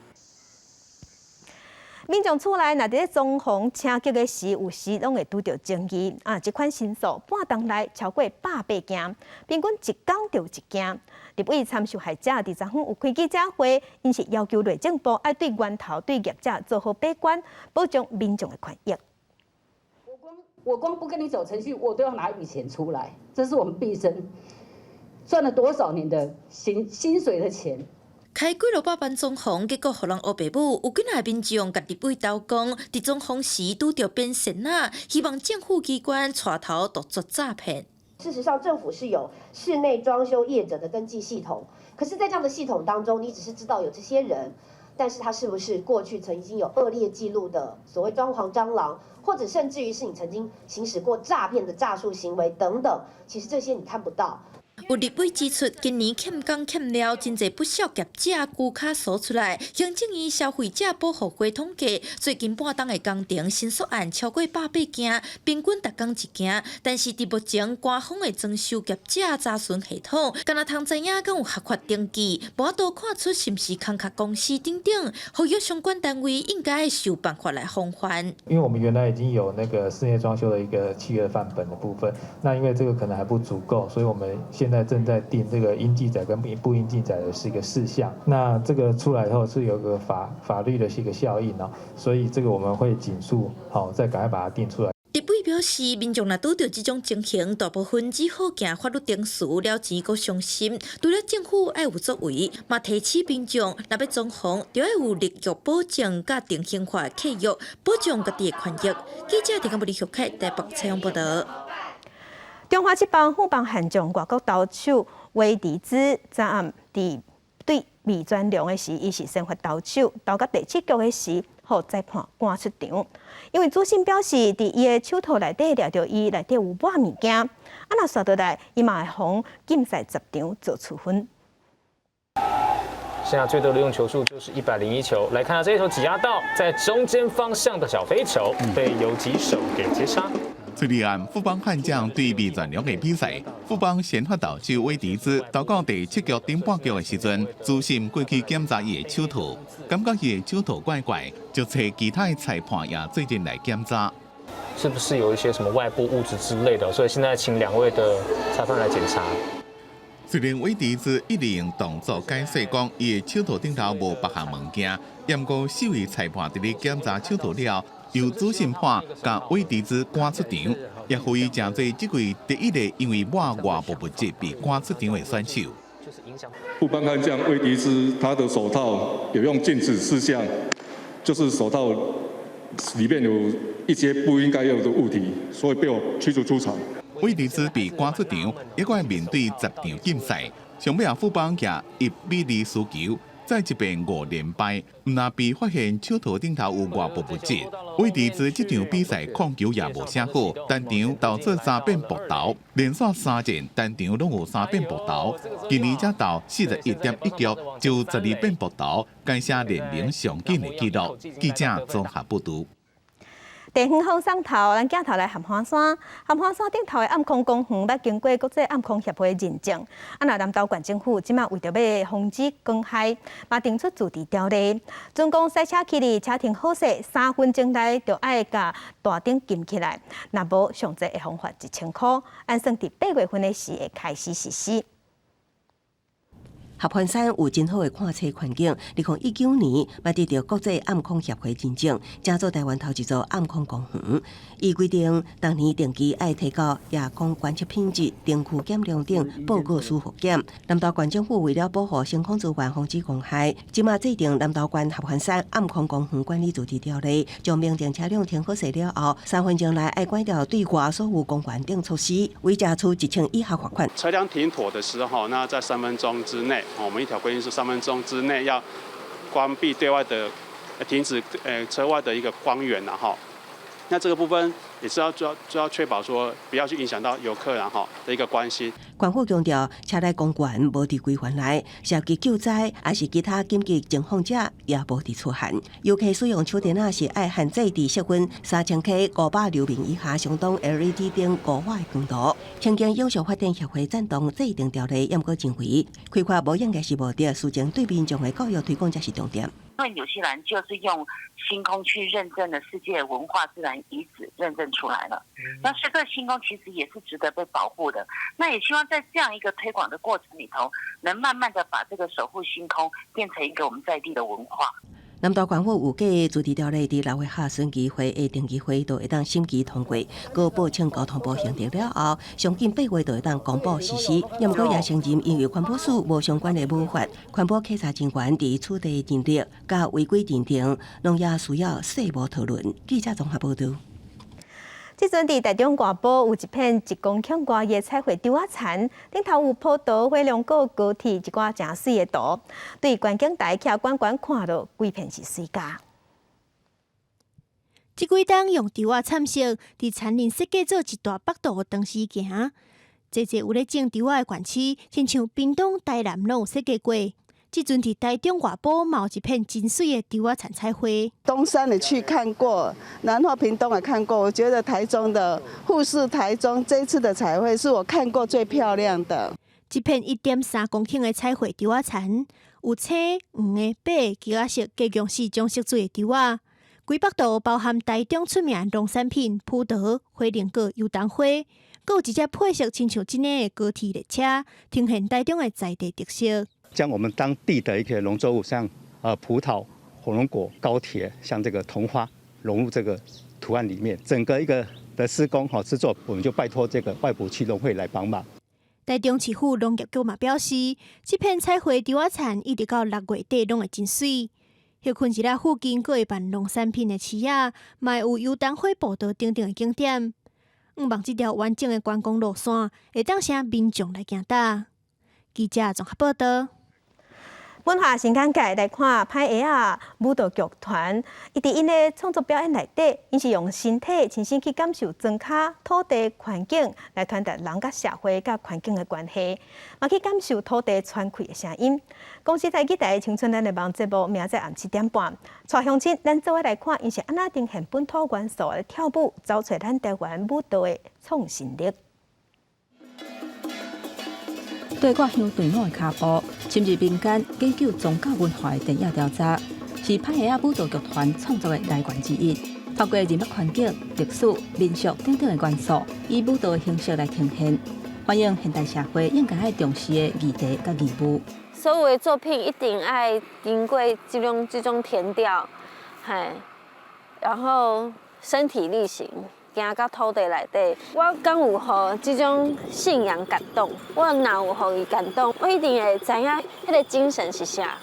民眾厝內若佇咧裝潢清潔的時，有時攏會拄著爭議。啊，這款申訴半冬內超過180件，平均一工就有一件。立委參受害者佇昨昏有開記者會，𪜶是要求內政部愛對源頭對業者做好把關，保障民眾的權益。我光不跟你走程序，我都要拿一筆錢出來，這是我們畢生賺了多少年的薪水的錢。開幾落百萬裝潢，結果予人烏白母。有幾若民眾共立委投講，佇裝潢時拄著變仙仔，希望政府機關帶頭杜絕詐騙。事實上，政府是有室內裝修業者的登記系統，可是，在這樣的系統當中，你只是知道有這些人，但是他是不是過去曾經有惡劣記錄的所謂裝潢蟑螂，或者甚至於是你曾經行使過詐騙的詐術行為等等，其實這些你看不到。有立委指出，今年欠工欠料，真濟不肖業者龜跤趖出來。行政院消費者保護會統計，最近半冬的工程申訴案超過180件，平均逐工一件。但是佇目前官方的裝修業者查詢系統，敢若通知影敢有合法登記，無法度看出是毋是空殼公司等等，呼籲相關單位應該想辦法來防範。因為我們原來已經有那個室內裝修的一個契約範本的部分，那因為這個可能還不足夠，所以我們現在正在定這個應記載跟不應記載的是一個事項。那這個出來以後是有個法律的一個效應哦，所以這個我們會盡速好再趕快把它定出來。立委表示，民眾若拄著這種情形，大部分只好行法律程序了錢，閣傷心。除了政府愛有作為，嘛提醒民眾，若欲裝潢，就愛有立約保證佮定型化契約，保障家己的權益。記者陳嘉玉凱台北採訪報導。中華職棒富邦悍將外國投手威迪茲昨暗佇對味全龍的時，伊是先發投手，投到第七局的時，予裁判趕出場。因為主審表示，佇伊的手套內底掠著伊內底有抹物件，啊，若煞落來，伊嘛會予禁賽10場做處分。現在最多的用球數就是101球。來看下這一球擠壓到在中間方向的小飛球，被游擊手給接殺。這裡案富邦悍將對味全龍的比賽，富邦先發投手威迪茲投到第七局頂半局的時陣，主審過去檢查伊的手套，感覺伊的手套怪怪，就揣其他的裁判也做陣來檢查。是不是有一些什麼外部物質之類的？所以現在請兩位的裁判來檢查。雖然韋迪茲一直用動作解釋講，伊的手套頂頭無別項物件，毋過四位裁判佇咧檢查手套了，由主審判共韋迪茲趕出場，也予伊成做這季第一個因為抹外部物質被趕出場的選手。副班看將韋迪茲他的手套有用禁止事項，就是手套裡面有一些不應該有的物體，所以被我驅逐出場。韋迪茲被趕出場，猶閣愛面對10場禁賽。上尾啊，富邦以1比2輸球，再一遍5連敗。毋但被發現手套頂頭有外部物質，韋迪茲這場比賽控球也無啥好，單場投出三變暴投，連續三戰單場攏有三變暴投。今年才投41.1局，就12變暴投，改寫聯盟上緊的紀錄。記者綜合報導。地方放送頭，咱鏡頭來合歡山。合歡山頂頭的暗空公園，捌經過國際暗空協會認證。啊，若南投縣政府這馬為著欲防止光害，嘛定出自治條例，準講駛車去哩，車停好勢，3分鐘內就愛共大燈禁起來，若無上濟會予罰1000箍。按算佇8月份的時會開始實施。合歡山有真好的看星環境，2019年嘛得著國際暗空協會認證，成做台灣頭一座暗空公園。依規定，逐年定期愛提交夜空觀測品質、燈區檢量等報告書複檢。南投縣政府為了保護星空資源，防止光害，這馬制定南投縣合歡山暗空公園管理自治條例，將明定車輛停好勢了後，3分鐘內愛關掉對外所有光源等措施，違者處1000以下罰款。車輛停妥的時候，那在三分鐘之內。我們一條規定是三分鐘之內要關閉對外的，停止車外的一個光源然後，那這個部分也是要主要確保說不要去影響到遊客然後的一個關係。縣府強調，車內光源無佇規範內，涉及救災抑是其他緊急情況者，也無佇此限。遊客使用手電仔是愛限制佇色溫3000 K 500流明以下，相當 LED 燈5瓦的光度。清境永續發展協會贊同制定條例，毋過認為開發無應該是目的，事前對民眾的教育推廣才是重點。因為紐西蘭就是用星空去認證的世界文化自然遺址認證出來了，那所以這個星空其實也是值得被保護的。那也希望在這樣一個推廣的過程裡頭，能慢慢的把這個守護星空變成一個我們在地的文化。南投縣府預計自治條例佇6月下旬議會的定期會就會當審議通過，閣報請交通部核定了後，上緊8月就會當公布實施。毋過也承認，因為環保署無相關的母法，環保稽查人員佇取締認定佮違規認定，攏也需要細部討論。記者綜合報導。這陣佇台中外埔有一片1公頃外的彩繪稻仔田，頂頭有葡萄、火龍果、高鐵一寡誠媠的圖，對觀景台徛懸懸看落，規片是媠咖。這幾冬用稻仔摻色，佇田裡設計做一大幅度的長時行。濟濟有咧種稻仔的縣市，親像屏東、台南攏有設計過。這陣佇台中外埔嘛有一片真媠的稻仔田彩繪。東山也去看過，然後屏東也看過，我覺得台中的富士台中這次的彩繪是我看過最漂亮的。這片1.3公頃的彩繪稻仔田，有青、黃的、白、橘仔色，加共四種色水的稻仔。規幅圖包含台中出名的農產品葡萄、火龍果、油桐花，閣有一隻配色親像這个的高鐵列車，呈現台中的在地特色。將我們當地的一些農作物，像葡萄、火龍果、高鐵，像這個桐花，融入這個圖案裡面。整個一個的施工和製作，我們就拜託這個外埔區農會來幫忙。台中市府農業局嘛表示，這片彩繪稻仔田一直到6月底攏會真媠。歇睏一下附近閣會辦農產品的市仔，嘛會有油桐花步道等等的景點。向望這條完整的觀光路線會當吸民眾來行踏。記者綜合報道。文化新簡介來看，歹鞋仔舞蹈劇團，伊佇𪜶的創作表演內底，𪜶是用身體親身去感受莊跤土地環境，來傳達人佮社會佮環境的關係，嘛去感受土地喘氣的聲音。公視台語台青春咱的夢節目，明仔載暗7點半，帶鄉親咱做伙來看，𪜶是按怎呈現本土元素來跳舞，走揣咱台灣舞蹈的創新力。對外鄉隊伍的跤步，深入民間研究宗教文化的電影調查，是歹鞋仔舞蹈劇團創作的來源之一。透過人物環境、歷史、民俗等等的元素，以舞蹈的形式來呈現，反映現代社會應該愛重視的議題佮義務。所有的作品一定愛經過這種田調，嘿，然後身體力行，行到土地內底，我敢有予這種信仰感動？我若有予伊感動，我一定會知影彼个精神是啥。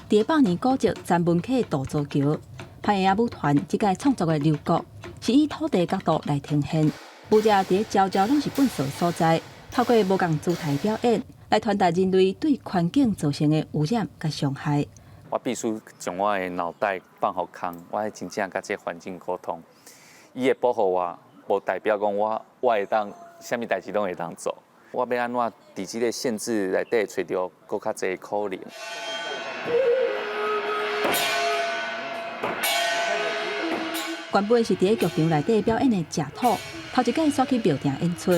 佇百年古蹟曾文溪渡槽橋，攀爺仔舞團這屆創作的流國，是以土地角度來呈現。舞者佇咧焦焦攏是糞埽所在，透過無仝姿態表演，來傳達人類對環境造成的污染佮傷害。我必須將我的腦袋放予空，我愛真正佮這個環境溝通。伊會保護我，無代表講我會當啥物代誌攏會當做。我欲按怎佇這个限制內底揣著閣較濟可能。原本是佇咧劇場內底表演的食土，頭一擺煞去廟埕演出。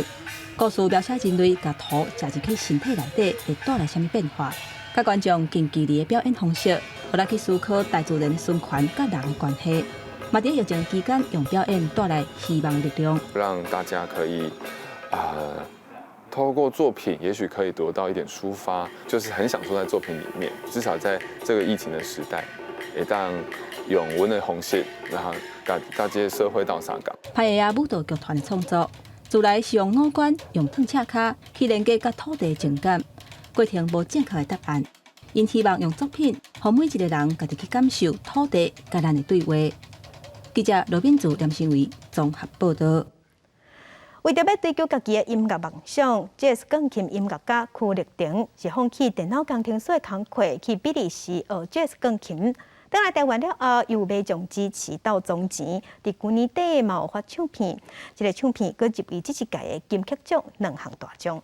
故事描寫人類共土食入去身體內底會帶來啥物變化，佮觀眾近距離的表演方式，予咱去思考大自然循環佮人的關係。嘛，佇疫情期間用表演帶來希望力量，讓大家可以透過作品，也許可以得到一點抒發，就是很享受在作品裡面。至少在這個疫情的時代，會當用阮的方式，然後佮大家社會鬥相共。攀爺仔舞蹈劇團創作，自來是用五官、用褪赤跤去連結佮土地情感，過程無正確的答案。𪜶希望用作品，予每一個人家己去感受土地佮咱的對話。記者羅敏祖、連新偉綜合報導。為著欲追求家己的音樂夢想，這是鋼琴音樂家柯立廷是放棄電腦工程師的工課，去比利時學爵士鋼琴。轉來台灣了後，又馬上支持鬥裝錢，佇舊年底嘛有發唱片，這个唱片閣入圍這一屆的金曲獎兩項大獎。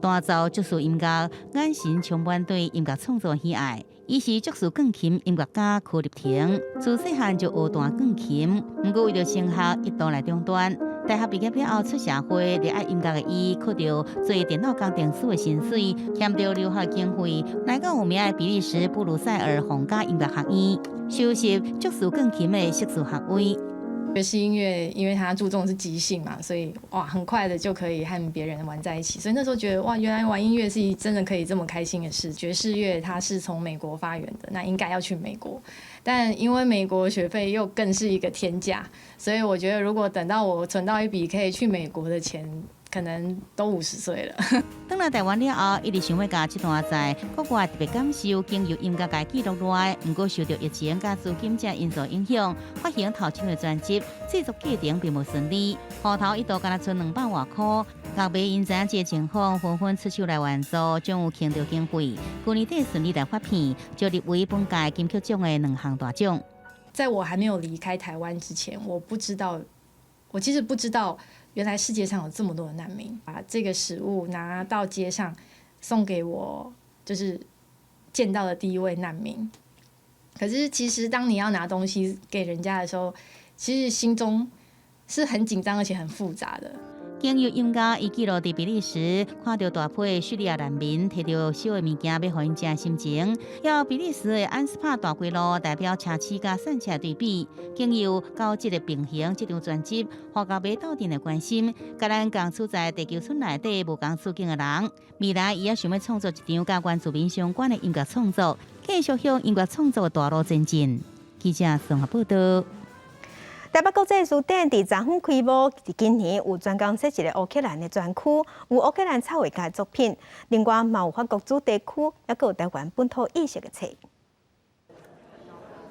彈奏爵士音樂，眼神充滿對音樂創作喜愛。伊是爵士鋼琴音樂家柯立廷，自細漢就學彈鋼琴，毋過為著升學一度來中斷。大學畢業了後出社會，熱愛音樂的伊，靠著做電腦工程師的薪水，欠著留學經費，來到有名的比利時布魯塞爾皇家音樂學院，修習爵士鋼琴的碩士學位。爵士音樂，因為它注重是即興嘛，所以哇，很快的就可以和別人玩在一起。所以那時候覺得哇，原來玩音樂是真的可以這麼開心的事。爵士樂它是從美國發源的，那應該要去美國，但因為美國學費又更是一個天價，所以我覺得如果等到我存到一筆可以去美國的錢，可能都50歲了。轉來台灣了後，一直想欲共這段在國外特別感受，經由音樂共記錄落來。毋過受著疫情佮資金這因素影響，發行頭一張專輯製作過程並無順利。戶頭一度干焦賰200外箍，樂迷𪜶知影這个情況，紛紛出手來援助，終有籌著經費。舊年底順利來發片，就入圍本屆金曲獎的兩項大獎。在我還沒有離開台灣之前，我不知道，我其實不知道。原來世界上有這麼多的難民，把這個食物拿到街上送給我，就是見到的第一位難民。可是其實當你要拿東西給人家的時候，其實心中是很緊張而且很複雜的。經由音樂，伊記錄佇比利時看著大批敘利亞難民提著小的物件欲予𪜶食心情，予比利時的安斯帕大街路代表奢侈佮散赤對比，經由交織的平衡這張專輯，予樂迷鬥陣來關心，佮咱仝處在地球村內底無仝處境的人。未來伊也想欲創作一張佮原住民相關的音樂創作，繼續向音樂創作的大路前進。記者綜合報導。台北國際書展佇昨昏開幕，佇今年有專工設一个烏克蘭的專區，有烏克蘭插畫家的作品，另外嘛有法國主題區，抑閣有台灣本土意識的冊。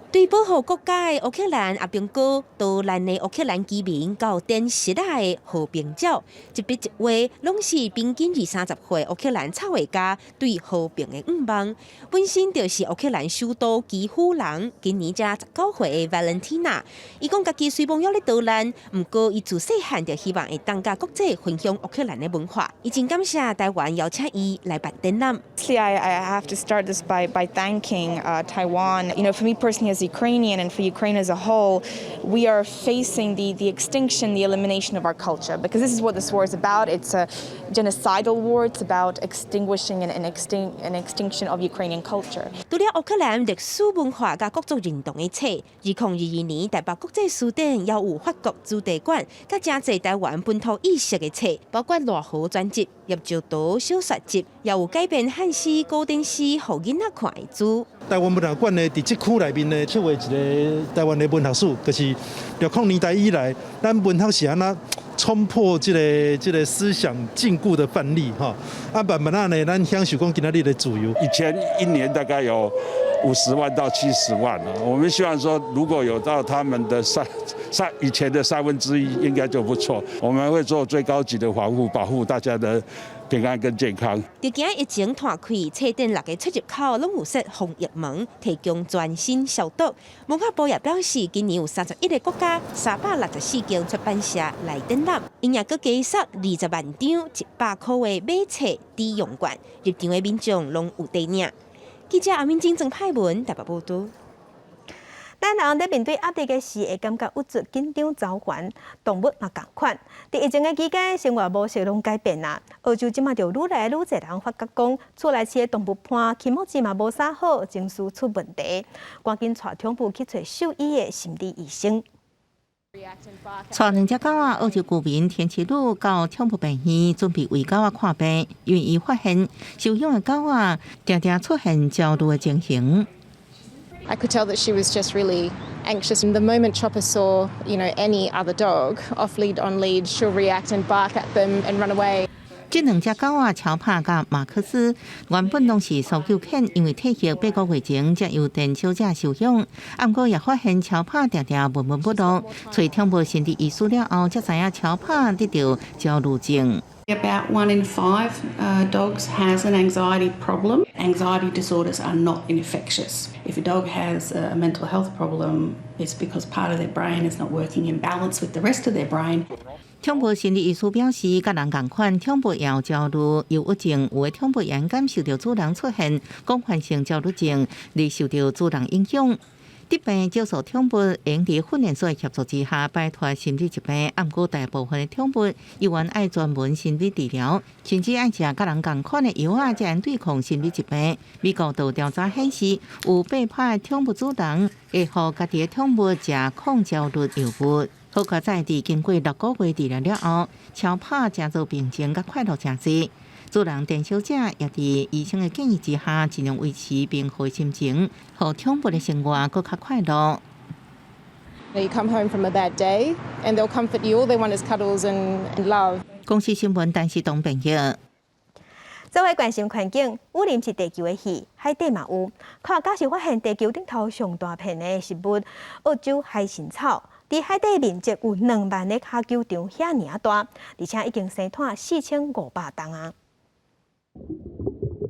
對保護國家的烏克蘭阿兵哥，到咱的烏克蘭居民到電視的和平鳥，一筆一畫攏是平均20-30歲烏克蘭插畫家對和平的願望。本身就是烏克蘭首都基輔人，今年才19歲的 Valentina，伊講家己雖無用咧逃難，毋過伊自細漢就希望會當佮國際分享烏克蘭的文化。伊真感謝台灣邀請伊來辦展覽。 I have to start this by thanking Taiwan. For me personally, As Ukrainian and for Ukraine as a whole, we are facing the extinction, the elimination of our culture, because this is what this war is about. It's a genocidal war. It's about extinguishing and extinction of Ukrainian culture. 除了烏克蘭歷史文化佮國族認同的冊，2022年台北國際書展也有法國主題館，佮誠濟台灣本土意識的冊，包括賴和專輯、葉石濤小說集，也有改編漢詩、古典詩，予囡仔看的書。台灣文學館呢，佇這區內面呢，策劃一个台灣的文學史，就是60年代以來，咱文學是按怎衝破這个思想禁錮的範例吼。啊，慢慢仔呢，咱享受講今仔日的自由。以前一年大概有50萬到70萬，我們希望說，如果有到他們的三三以前的1/3，應該就不錯。我們會做最高級的防護，保護大家的平安跟健康。佇今疫情湠開，冊店六个出入口攏有設防疫門，提供全身消毒。文化部也表示，今年有31个國家、364間出版社來展覽，𪜶也閣加送20萬張100箍的買冊抵用券，入場的民眾攏有得領。記者阿敏晶、曾派文台北報導。咱人佇面對壓力的時，會感覺鬱卒、緊張、焦煩，動物嘛仝款。佇疫情的期間，生活模式攏改變啦。澳洲這馬就愈來愈濟人發覺講，厝內飼的動物伴起毛子嘛無啥好，情緒出問題，趕緊帶寵物去揣獸醫的心理醫生。帶兩隻狗仔，澳洲居民田奇魯到寵物病院準備為狗仔看病，因為伊發現收養的狗仔定定出現焦慮的情形。 I could tell that she was just really anxious. And the moment Chopper saw any other dog, off lead, on lead, she'll react and bark at them and run away. 這兩隻狗仔喬帕佮馬克思原本攏是搜救犬，因為退役8個月前才由田小姐收養。毋過也發現喬帕定定悶悶不樂，揣寵物心理醫師了後，才知影喬帕得著焦慮症。 About one in five dogs has an anxiety problem. Anxiety disorders are not infectious. If a dog has a mental health problem, it's because part of their brain is not working in balance with the rest of their brain. 寵物心理醫師表示，佮人仝款，寵物也有焦慮、憂鬱症，有的寵物會感受著主人出現廣泛性焦慮症，而受著主人影響。得病少數寵物會佇訓練所的協助之下擺脫心理疾病，毋過大部分的寵物猶原愛專門心理治療，甚至愛食佮人仝款的藥仔，才能對抗心理疾病。美國就調查顯示，有8%的寵物主人會予家己的寵物食抗焦慮藥物。好佳哉佇經過6個月治療了後，喬帕誠做平靜佮快樂誠濟。主人田小姐也佇醫生的建議之下，盡量維持平和心情，予寵物的生活閣較快樂。 You come home from a bad day, and they'll comfort you. All they want is cuddles and love. 公視新聞，陳世東編譯。做伙關心環境，雨林是地球的肺，海底嘛有。科學家是發現地球頂頭上大片的植物——澳洲海神草，佇海底面積有2萬個跤球場遐爾仔大，而且已經生湠4500冬啊！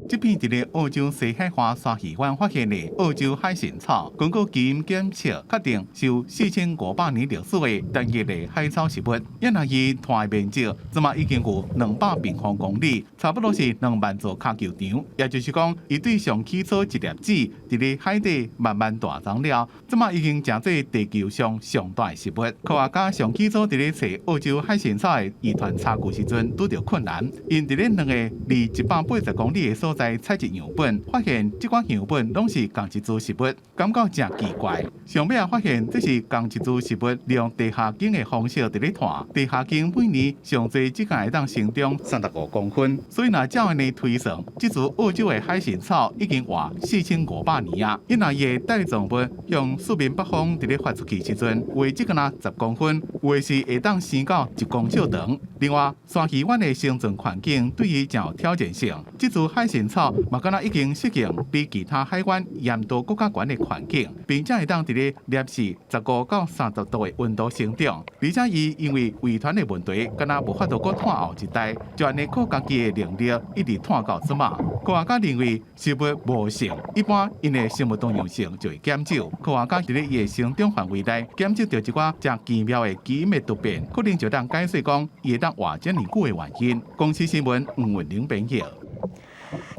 這片佇咧澳洲西海岸沙魚灣發現的澳洲海神草，根據基因檢測確定是有4500年歷史的單一的海草植物。因為伊湠的面積，這馬已經有200平方公里，差不多是2萬座跤球場。也就是講，伊對上起初一粒子佇咧海底慢慢大長了，這馬已經成做地球上上大的植物。科學家上起初佇咧揣澳洲海神草的遺傳差距時陣，拄著困難，𪜶佇咧兩個離180公里的所在採集樣本，發現這款樣本攏是仝一株植物，感覺誠奇怪。上尾仔發現這是仝一株植物利用地下莖的方式佇咧湠。地下莖每年上濟只會當成長35公分，所以若照按呢推算，這株澳洲的海神草已經活4500年啊！因為伊的帶狀物向四面八方佇咧發出去時陣，有的只敢若10公分，有的是會當生到1公尺長。另外，沙魚灣的生存環境對伊誠有挑戰性，這株海神草嘛敢若已經適應比其他海灣鹽度閣較懸的環境，並且會當佇咧攝氏15到30度的溫度生長。而且伊因為遺傳的問題，敢若無法度閣湠後一代，就按呢靠家己的能力一直湠到這馬。科學家認為植物無性，一般𪜶的生物多樣性就會減少。科學家佇咧伊的生長範圍內檢測著一寡誠奇妙的基因的突變，可能就當解釋講伊會當活遮爾久的原因。公視新聞吳文玲編譯。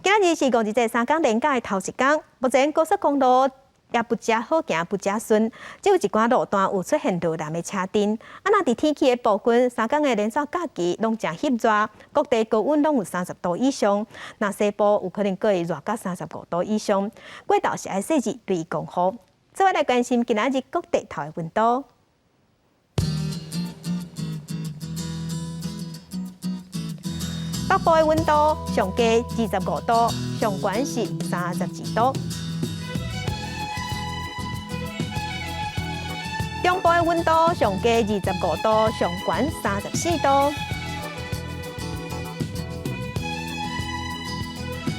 今仔日是五二節三工連假的頭一工，目前高速公路也不遮好行，不遮順，只有一寡路段有出現落藍的車陣。啊，若佇天氣的部分，三工的連續假期攏誠翕熱，各地高溫攏有30度以上。若西部有可能閣會熱到35度以上。過晝是愛細緻注意防護。再來關心今仔日各地頭的溫度。北部的溫度上低25度，上懸是32度。中部的溫度上低25度，上懸34度。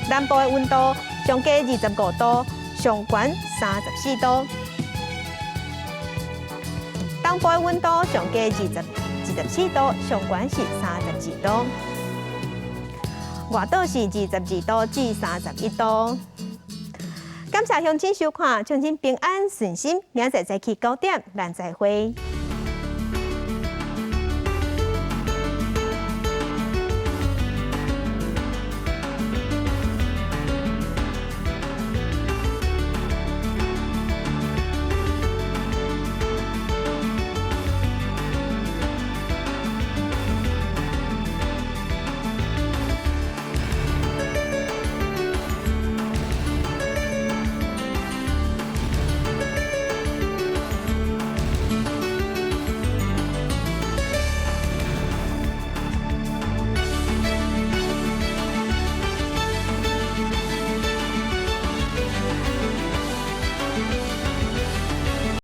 南部的溫度上低25度，上懸34度。東部的溫度上低24度，上懸是32度。外島是22度至31度。感謝鄉親收看，祝恁平安順心，明仔載早起9點，咱再會。